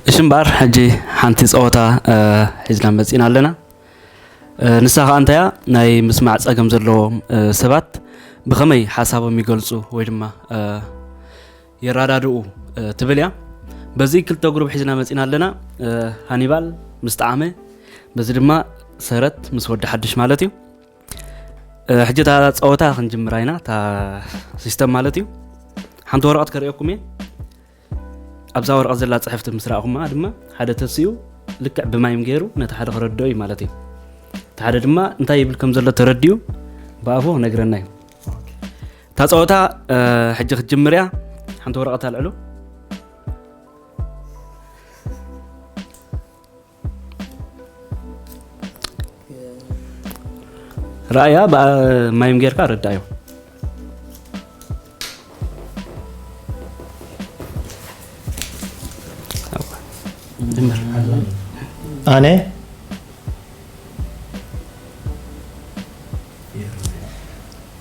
እሺ እምበኣር፣ ሕጂ ሓንቲ ጸወታ፣ እ፣ ሒዝና መጺና ኣለና። እ፣ ንሳ ኸኣ እንታያ፣ ናይ ምስማዕ ጸገም ዘለዎም፣ እ፣ ሰባት ብኸመይ ሓሳቦም ይገልጹ ወይ ድማ፣ እ፣ የረዳድኡ፣ እ፣ ትብል እያ። በዚ ክልተ ግሩፕ ሒዝና መጺና ኣለና። እ፣ ሃኒባል ምስ ጣዕመ፣ በዚ ድማ ሰረት ምስ ወዲ ሓድሽ ማለት እዩ። እ፣ ሕጂ እታ ጸወታ ክንጅምራ ኢና፣ እታ ሲስተም ማለት እዩ። ሓንቲ ወረቐት ከርእየኩም እየ። ኣብዛ ወረቐት ዘላ ጽሕፍቲ ምስ ረኣኹማ ድማ ሓደ ተሲኡ ልክዕ ብማይም ገይሩ ነቲ ሓደ ክረድኦ እዩ ማለት እዩ። እቲ ሓደ ድማ እንታይ ይብል ከም ዘሎ ተረዲኡ ብኣፉ ክነግረና እዩ። እታ ጸወታ፣ እ፣ ሕጂ ክትጅምር እያ። ሓንቲ ወረቐት ኣልዕሉ። ረኣያ፣ ብኣ-፣ ማይም ጌርካ ረዳዮ። ኣነ፣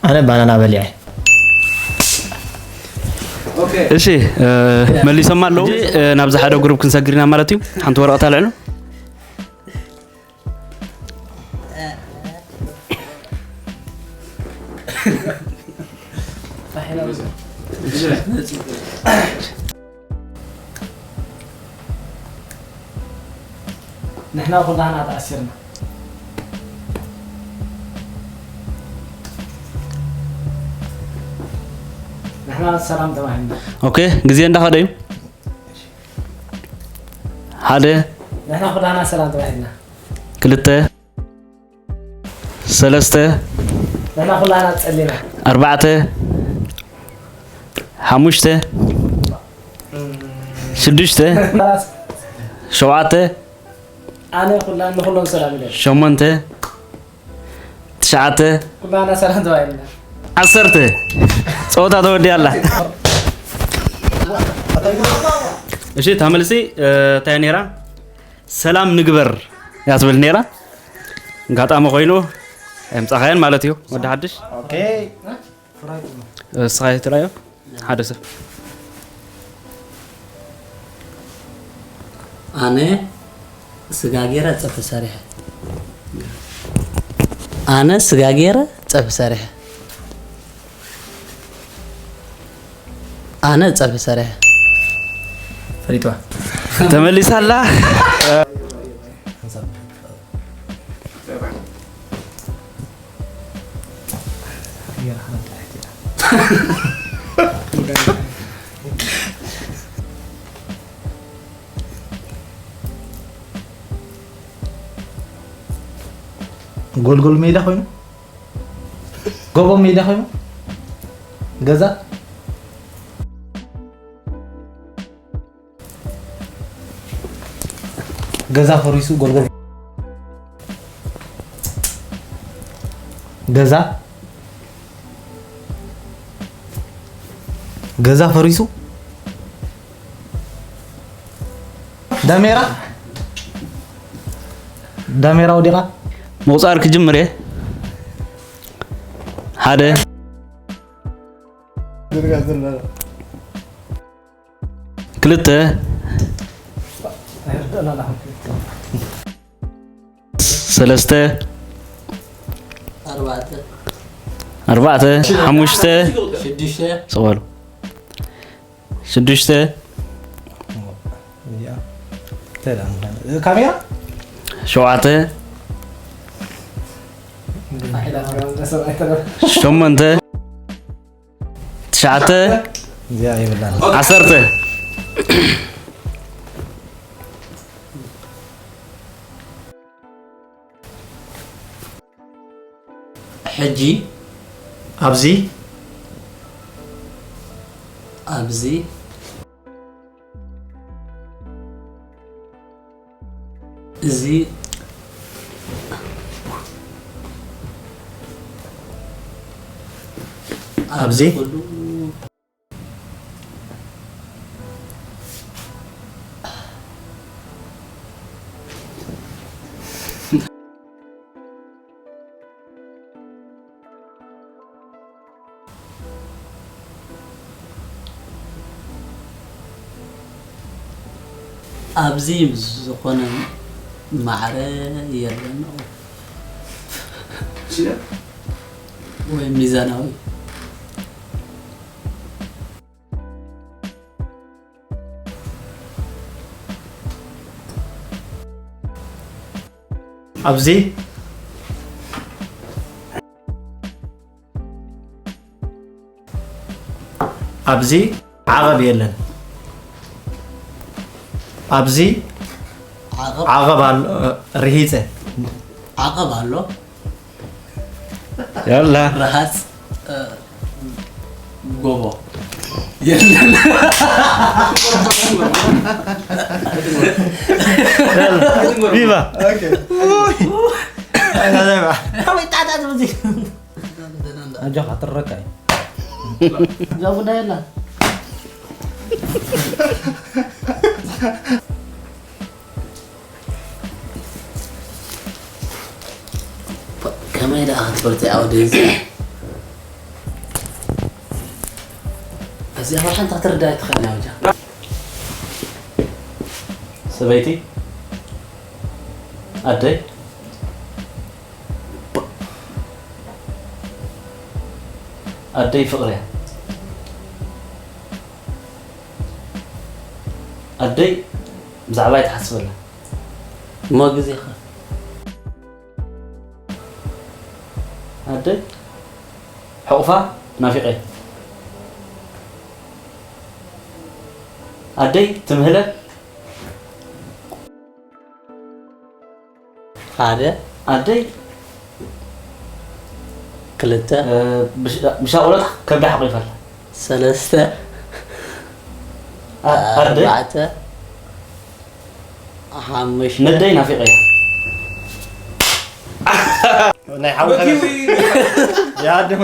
ኣነ ባናና በሊዐ። እሺ፣ እ፣ መሊሶም ኣለዉ። ሕጂ፣ እ፣ ናብዚ ሓደ ግሩፕ ክንሰግር ኢና ማለት እዩ። ሓንቲ ወረቐት ኣልዕሉ። ንሕና ኩላህና ተኣሲርና። ንሕና ሰላም ተባሂልና። ኦኬ፣ ግዜ እንዳኸደ እዩ። ሓደ። ንሕና ኩላህና ሰላም ተባሂልና። ክልተ። ሰለስተ። ንሕና ኩላህና ጸሊና። ኣርባዕተ። ሓሙሽተ። ሽዱሽተ። ሸውዓተ። ኣነ ኩላ-፣ ንኹሎም ሰላም ኢለ። ሸሞንተ። ትሽዓተ። ኩላና ሰላም ተባሂልና። ዓሰርተ። ጸወታ ተወዲኣ ኣላ። እሺ፣ እታ መልሲ፣ እ፣ እንታይ ነይራ? ሰላም ንግበር እያ ትብል ነይራ። ኣጋጣሚ ኮይኑ ኣይምጻኻየን ማለት እዩ። ወዲ ሓድሽ። ኦኬ። እስኻ ትራዮ ሓደ ሰብ። ኣነ ስጋ ገይረ ጸብሒ ሰሪሐ። ኣነ ስጋ ገይረ ጸብሒ ሰሪሐ። ኣነ ጸብሒ ሰሪሐ። ፈሊጥዋ። ተመሊሳ ኣላ። ጎልጎል ሜዳ ኮይኑ፣ ጎቦ ሜዳ ኮይኑ፣ ገዛ፣ ገዛ ፈሪሱ፣ ጎልጎል፣ ገዛ፣ ገዛ ፈሪሱ፣ ዳሜራ፣ ዳሜራ ወዲቓ። ምቑጻር ክጅምር እየ። ሓደ። ክልተ። ሰለስተ። ኣርባዕተ። ኣርባዕተ። ሓሙሽተ። ሽዱሽተ። ጽቕ በሉ። ሽዱሽተ። እዚኣ እንታይ ደኣ ምዃና? ካሜራ? ሸውዓተ። ሸሞንተ። ትሽዓተ። እዚኣ የብላን። ዓሰርተ። ሕጂ ኣብዚ፣ ኣብዚ፣ እዚ፣ ኣብዚ፣ ኣብዚ፣ ኣብዚ ዝኾነ ማዕረ የለን ወይ ሚዛናዊ። ኣብዚ ኣብዚ ዓቐብ የለን። ኣብዚ ዓቐብ? ዓቐብ ኣሎ፣ ርሂፀ። ዓቐብ ኣሎ። ያላ። ረሃፅ፣ እ፣ ጎቦ። የለን። ቪቫ። ኦኬ። ኣይ፣ ጣጣ ትምዚ። ኣጆኻ፣ ትረካ እዩ። እዛ ጉዳይ የላ። ከመይ ደኣ ክትፈልጥ እያ ወደይ? እዚኣ ሓንቲ ክትርዳ ኣይትኽእልን እያ ወጃ። ሰበይቲ፣ ኣደይ፣ ኣደይ ፍቕሪ እያ። ኣደይ ብዛዕባይ ትሓስብ ኣላ። እሞ ግዜኻ? ኣደይ ሕቑፋ ናፊቐ። ኣደይ ትምህለ። ሓደ። ኣደይ ክልተ። እ፣ ብሽ-፣ ብሻቑሎት ከብዳ ሓቑፋ ኣላ። ሰለስተ። ኣ-፣ ኣደይ ኣርባዕተ። ሓሙሽተ። ነደይ ናፊቐያ። ናይ ሓው ያ ድማ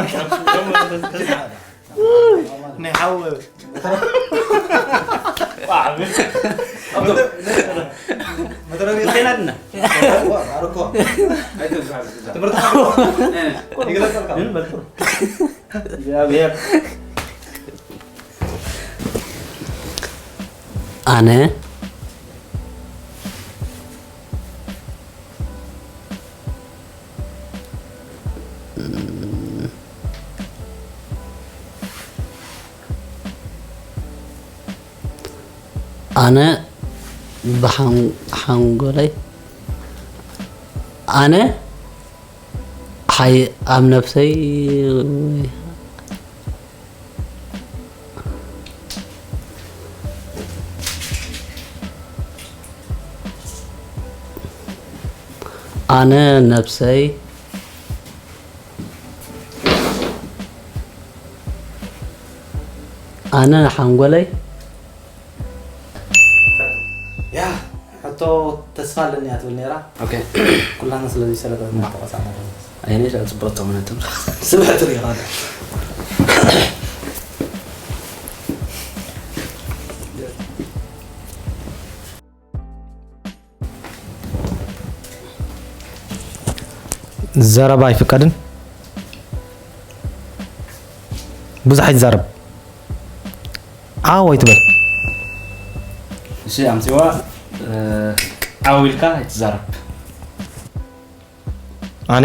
ናይ ሓው መተረቢ ዜና ድና። ትምህርቲ ይግለጸልካ። ግን በልኩ። እግዚኣብሔር። ኣነ ኣነ ብሓን-፣ ሓንጎለይ ኣነ ሓይ-፣ ኣብ ነፍሰይ ኣነ ነብሰይ ኣነ ሓንጎለይ ያ ሕቶ ተስፋ ኣለኒ እያ ትብል ነይራ። ኦኬ። ኩላና ስለዚ ሰለጠ እናተቆጻጸረ። ኣይኔ ዛ ጽቡቅ ተመነጥም። ስለ ትሪኻ። ዘረባ ኣይፍቀድን። ብዙሕ ኣይትዛረብ። ዓው ኣይትበል። እሺ፣ ኣምጺዋ፣ እ፣ ዓው ኢልካ ኣይትዛረብ። ኣነ?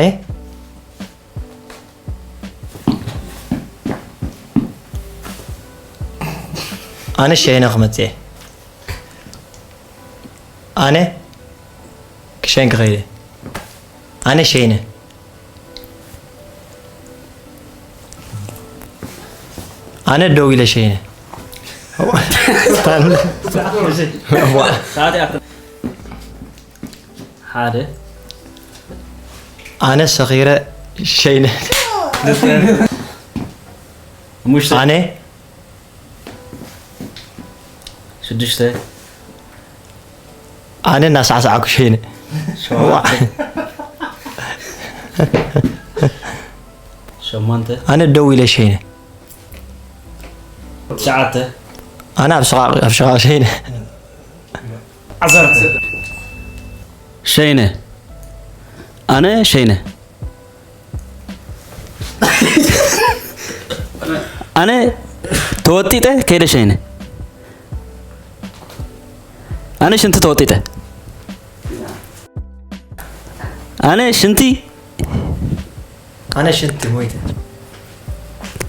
ኣነ ሸይነ ክመጽእ እየ። ኣነ ክሸይን ክኸይደ። ኣነ ሸይነ። ኣነ ደው ኢለ ሸይነ። ሰዓት ይኣክል። ሓደ። ኣነ ሰኺረ ሸይነ። ክልተ። ሓሙሽተ። ኣነ ሽዱሽተ። ኣነ እናሳዕሳዕኩ ሸይነ። ሸውዓተ። ሸሞንተ። ኣነ ደው ኢለ ሸይነ። ትሽዓተ። ኣነ ኣብ ሽቓቕ፣ ኣብ ሽቓቕ ሸይነ። ዓሰርተ። ሸይነ። ኣነ ሸይነ። ኣነ ተወጢጠ ከይደ ሸይነ። ኣነ ሽንቲ ተወጢጠ። ኣነ ሽንቲ ኣነ ሽንቲ ሞይተ።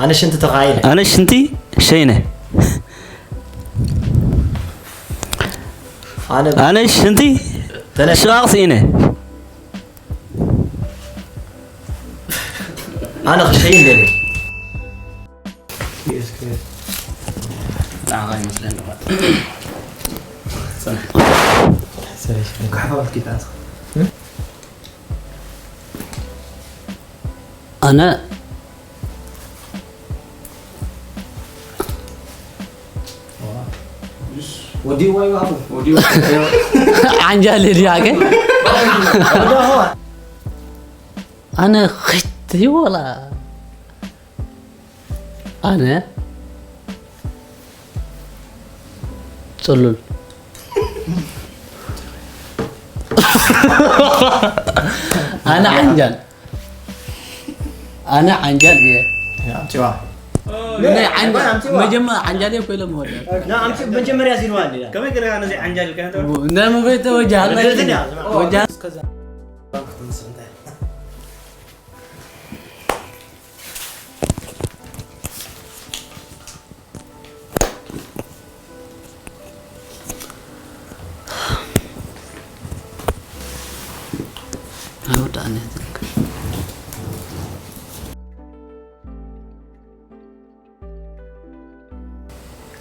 ኣነ ሽንቲ ተኻኢለ። ኣነ ሽንቲ ሸይነ። ኣነ ኣነ ሽንቲ ተነ- ሽቓቕ ስኢነ። ኣነ ክሸይን ደለ። ንዓኻ ይመስለኒ። ጽናሕ። ኣነ ወዲዋ ይዋፉ ወዲዋ ዓንጃል ድያ ግን ኣነ ኽት ይወላ ኣነ ጽሉል ኣነ ዓንጃል ኣነ ዓንጃል እየ ኣምጪዋ ናይ ዓንጃል ኣምጪዋ። መጀመ ዓንጃል እየ ኮይለ መወዳት ና ኣምጪ መጀመርያ ሲንዋ እንዲና ከመይ ገለ ነዚ ዓንጃል ከንተ እንደ መበይ ተወጃ ወጃ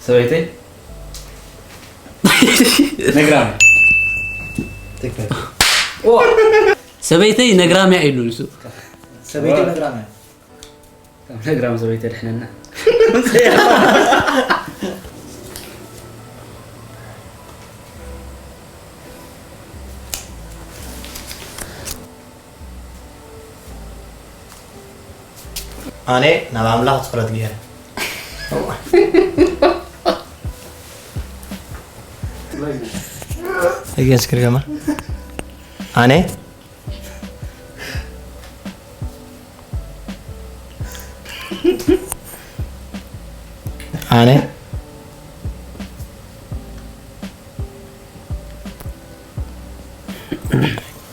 ሰበይተይ ነግራም ሰበይተይ ነግራም እያ ኢሉ ንሱ ሰበይተይ ነግራም እያ ነግራም ሰበይተይ ድሕነና ኣነ ናብ ኣምላኽ ጸሎት ገይረ እገስ ክርገማ ኣነ ኣነ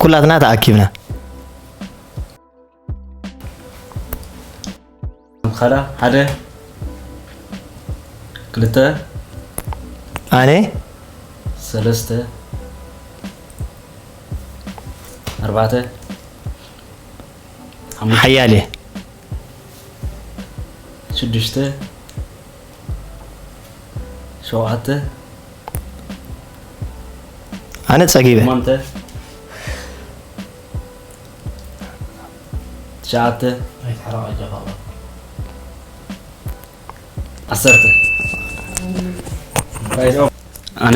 ኩላትና ተኣኪብና። ኻላ ሓደ ክልተ ኣነ ሰለስተ ኣርባዕተ ሓያሌ ሽዱሽተ ሸውዓተ ኣነ ጸጊበ ሸሞንተ ትሽዓተ ዓሰርተ ኣነ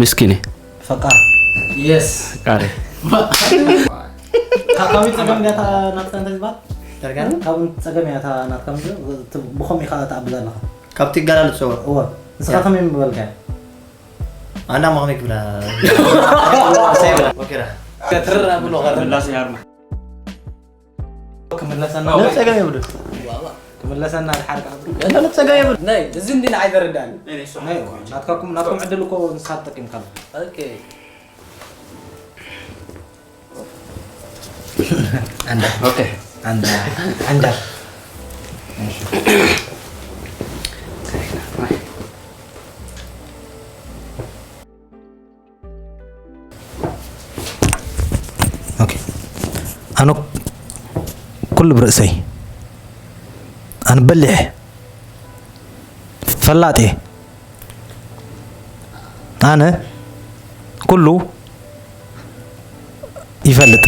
ምስኪን እየ ፈቃር የስ ፈቃር እየ ካብኡ ጸገም እያ እታ ናትካ እንታይ ዝበሃል ዳርጋ ካብኡ ጸገም እያ እታ ናትካ ብኸም ኢኻ ተኣብዛ ኣለኻ ካብቲ ይገላልጾ እወ ንስኻ ከመይ ምበልካ ኣና ማኽመይ ክብላ ከትርር ኣብሎ ኸርላስ ያርማ ክምለሰና ጸገም የብሉ ክምለሰና ድሓር ጸገም የብሉ ናይ እዚ እንዲ ንዓይ ዘረዳኒ ናትካኩም ናትኩም ዕድል እኮ ንስኻ ትጠቂምካ አንዳ አንዳ አንዳ ኣነ ኩሉ ብርእሰይ ኣነ በሊሕ ፈላጥ እየ ኣነ ኩሉ ይፈልጥ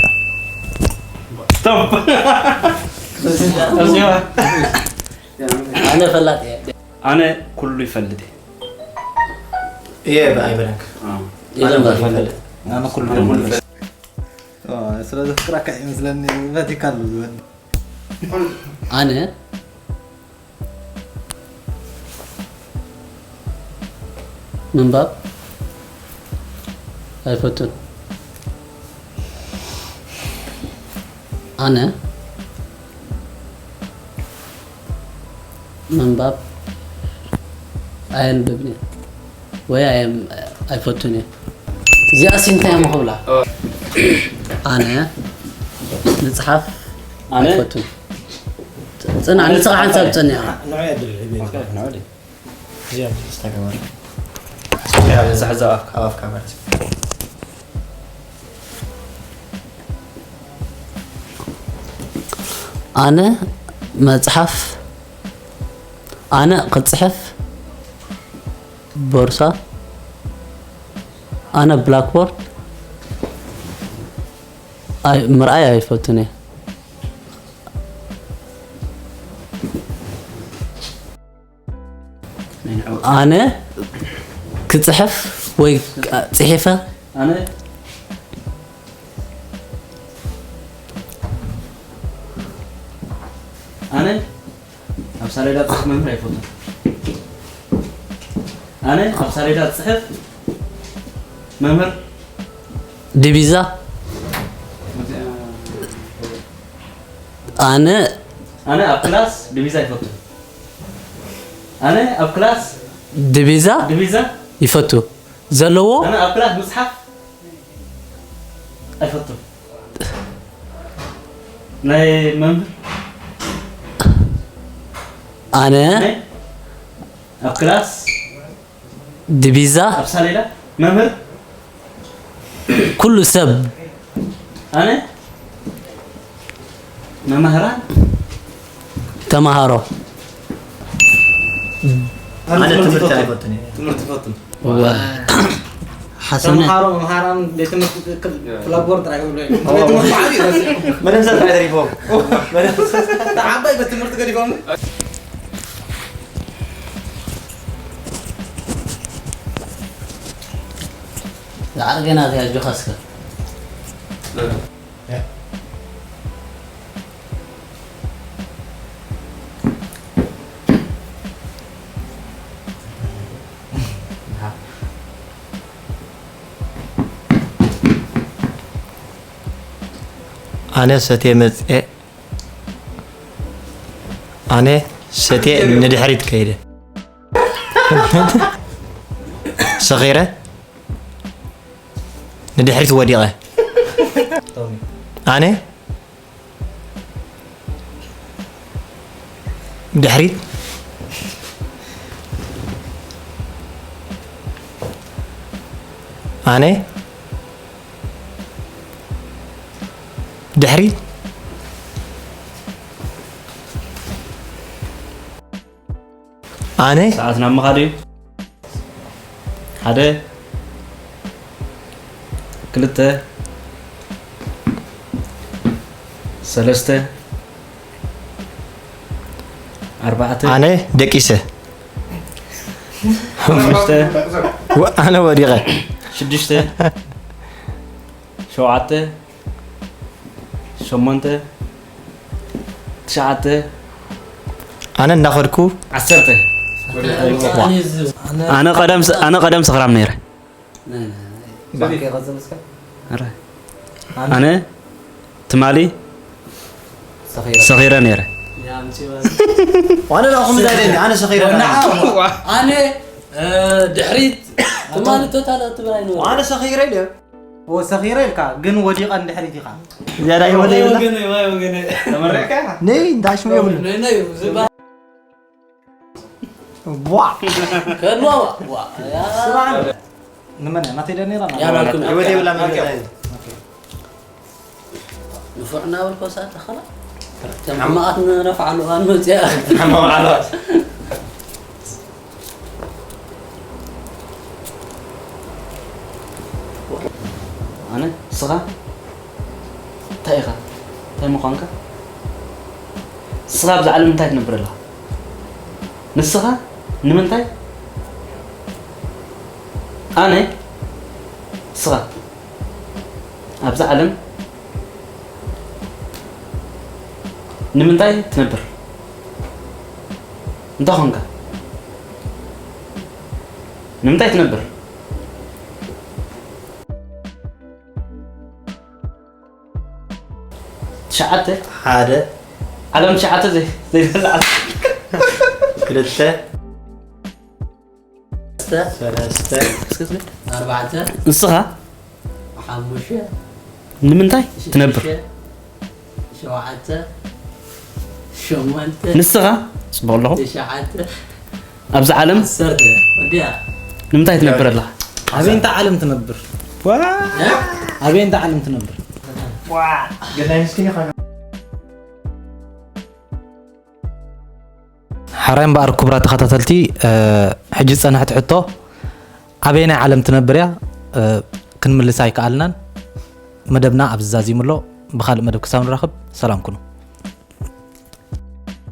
ኣነ ፈላጥ እየ ኣነ ኩሉ ይፈልጥ እየ እየ ኣይበለክ የለም ይፈልጥ ኣነ ኩሉ ስለ ዘፍቅረካ ይመስለኒ በቲካ ኣሎ ዝበል ኣነ ምንባብ ኣይፈቱን። ኣነ ምንባብ ኣየንብብን እየ። ወይ ኣየ-፣ ኣይፈቱን እየ። እዚኣ ሲንታ እያ መኸብላ። ኣነ መጽሓፍ ኣነ ኣይፈቱን። ጽናዕ፣ ንስኻ ሓንሳብ ጸኒኻ። ንዑ እያ ድል፣ ኦኬ፣ ንዑ ድል። እዚኣ ብዝተገበረ። እዚኣ ብዝሕዘ ኣፍካ፣ ኣብ ኣፍካ ማለት እዩ። ኣነ መጽሓፍ፣ ኣነ ክጽሕፍ ቦርሳ፣ ኣነ ብላክቦርድ ኣይ-፣ ምርኣይ ኣይፈቱን እየ። ኣነ ክጽሕፍ ወይ ጽሒፈ ኣነ ኣነ ኣብ ሳሌዳ ጽሑፍ መምህር ኣይፈቱን። ኣነ ኣብ ሳሌዳ ጽሕፍ መምህር ዲቪዛ። ኣነ ኣነ ኣብ ክላስ ዲቪዛ ኣይፈቱን። ኣነ ኣብ ክላስ ዲቪዛ ዲቪዛ ይፈቱ። ዘለዎ ኣነ ኣብ ክላስ ምጽሓፍ ኣይፈቱን። ናይ መምህር ኣነ ናይ ኣብ ክላስ ዲቪዛ ኣብ ሳሌዳ መምህር ኩሉ ሰብ ኣነ መምህራን ተማሃሮ ኣነ ትምህርቲ ኣይፈትን እየ። ትምህርቲ ፈትን። ወ-፣ ሓሰነ ተምሃሮ መምሃራን ቤት ትምህርቲ ክል-፣ ክለብ ቦርድ ጥራይ ክብሉ እዮም። ቤት ትምህርቲ ዓብዪ ረሲዑ። መደምሰስ ጥራይ ተሪፎም። መደምሰስ። ዓባይ ቤት ትምህርቲ ገዲፎም። ዝዓርገና እዚኣ ኣጆኻ እስከ። ኣነ ሰትየ መፅኤ፣ ኣነ ሰትየ ንድሕሪት ከይደ። ሰኺረ ንድሕሪት ወዲቐ። ኣነ ድሕሪት ኣነ ድሕሪት ኣነ ሰዓት ናብ ምኻድ እዩ። ሓደ፣ ክልተ፣ ሰለስተ፣ ኣርባዕተ፣ ኣነ ደቂሰ። ሓሙሽተ፣ ወ-፣ ኣነ ወዲቐ። ሽዱሽተ፣ ሸውዓተ፣ ሸሞንተ፣ ትሽዓተ፣ ኣነ እንዳኸድኩ። ዓሰርተ። ኣነ ቀደም ስ-፣ ኣነ ቀደም ሰኽራም ነይረ። ኣረ። ኣነ ትማሊ ሰኺረ ነይረ። ኣነ ናኹም እንዳይለኒ፣ ኣነ ሰኺረ ነይረ። ኣነ፣ እ፣ ድሕሪት ትማሊ ቶታል ትብራይ ነይረ። ኣነ ሰኺረ ኢለ። ኦ፣ ሰኺረ ኢልካ፣ ግን ወዲቐ ንድሕሪት ኢኻ። ዝያዳ ይወደ ይብላ። ወገነ፣ ወይ ወገነ። ተመረቀ? ነይ፣ እንታይ ሽሙ ይብሉ? ነይ፣ ነይ፣ ዝባ-፣ ቧ። ከድዋ፣ ዋ፣ ዋ። ስራን። ንመን እያ? ናተይ ደኔራ? ያ ናልኩም። ይወደ ይብላ ማለት እዩ። ኦኬ። ንፉዕ እናበልኮ ሰዓት ተኸላ። ከም ሕማቓት ንረፍዓሉ እዋን መፅያ። ሕማቕ ዓለዋት። ኣነ፣ ንስኻ እንታይ ኢኻ? እንታይ ምዃንካ? ንስኻ ኣብዚ ዓለም እንታይ ትነብር ኣለኻ? ንስኻ ንምንታይ? ኣነ፣ ንስኻ ኣብዚ ዓለም ንምንታይ ትነብር? እንታይ ኾንካ? ንምንታይ ትነብር? ትሽዓተ። ሓደ። ዓለም ትሽዓተ ዘይ-፣ ዘይበልዓ። ክልተ። ሰለስተ፣ ኣርባዕተ፣ ንስኻ ሓሙሽተ፣ ንምንታይ ትነብር? ሽዱሽተ፣ ሸውዓተ፣ ሸሞንተ፣ ንስኻ ጽቡቕ ኣለኹ ትሽዓተ፣ ኣብዚ ዓለም ዓሰርተ። ወዲያ። ንምንታይ ትነብር ኣለኻ? ኣበይ እንተ ዓለም ትነብር? እ? ኣበይ እንተ ዓለም ትነብር? ገዳይ ምስኪን ኢኻ። ሓራይ እምበኣር ክቡራት ተኸታተልቲ፣ ሕጂ ዝጸንሐት ሕቶ ኣበየናይ ዓለም ትነብር እያ? ክንምልሳ ኣይከኣልናን። መደብና ኣብዚ ዛዚሙ ኣሎ። ብኻልእ መደብ ክሳብ ንራኸብ ሰላም ኩኑ።